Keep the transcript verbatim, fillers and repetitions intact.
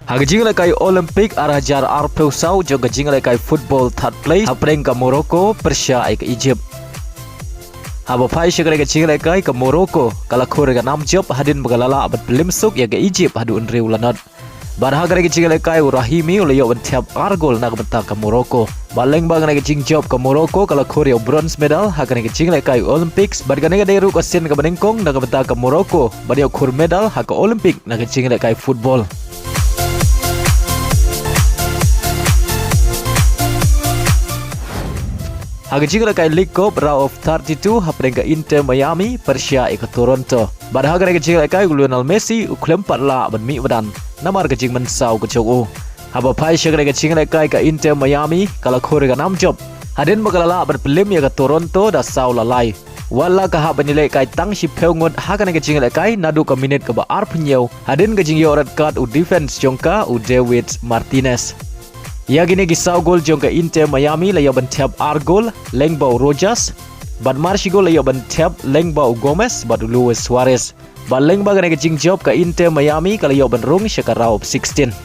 Ha ka jingïalehkai Olympic ar hajar arphew saw jong ka jingïalehkai football third place hapdeng ka Morocco pyrshah ïa ka Egypt. Haba phai sha kane ka jingïalehkai ka Morocco ka la khur ïa ka nam jop hadien ba ka la lah ban pynlem suk ïa ka Egypt haduh hynriew la not. Bad ha kane ka jingïalehkai u Rahimi u la ïoh ban thep ar gol na ka bynta ka Morocco. Bad lyngba kane ka jingjop ka Morocco ka la khur ïa u bronze medal ha kane ka jingïalehkai Olympics bad kane ka dei ruh ka sien kaba nyngkong na ka bynta ka Morocco ban ïoh khur medal ha ka Olympic na ka jingïalehkai football. Ha ka jingïalehkai League Cup round of thirty-two hapdeng ka Inter Miami pyrshah ïa ka Toronto. Bad ha kane ka jingïalehkai u Lionel Messi u khlem pat lah ban mih madan namar ka jingmynsaw ka jong u. Haba phai sha kane ka jingïalehkai ka Inter Miami ka la khur ïa ka nam jop hadien ba ka la lah ban pynlem ïa ka Toronto da saw la lai. Wat la ka hap ban ïalehkai tang shiphew ngut ha kane ka jingïalehkai naduh ka minit kaba arphew hynñiew hadien ka jingïoh red card u defense jong ka u David Martinez. Ïa kine ki saw gol jong ka Inter Miami la ïoh ban thep ar gol lyngba u Rojas bad mar shi gol la ïoh ban thep lyngba u Gomez bad u Luis Suarez. Bad lyngba kane ka jingjop ka Inter Miami ka la ïoh ban rung sha ka round of sixteen.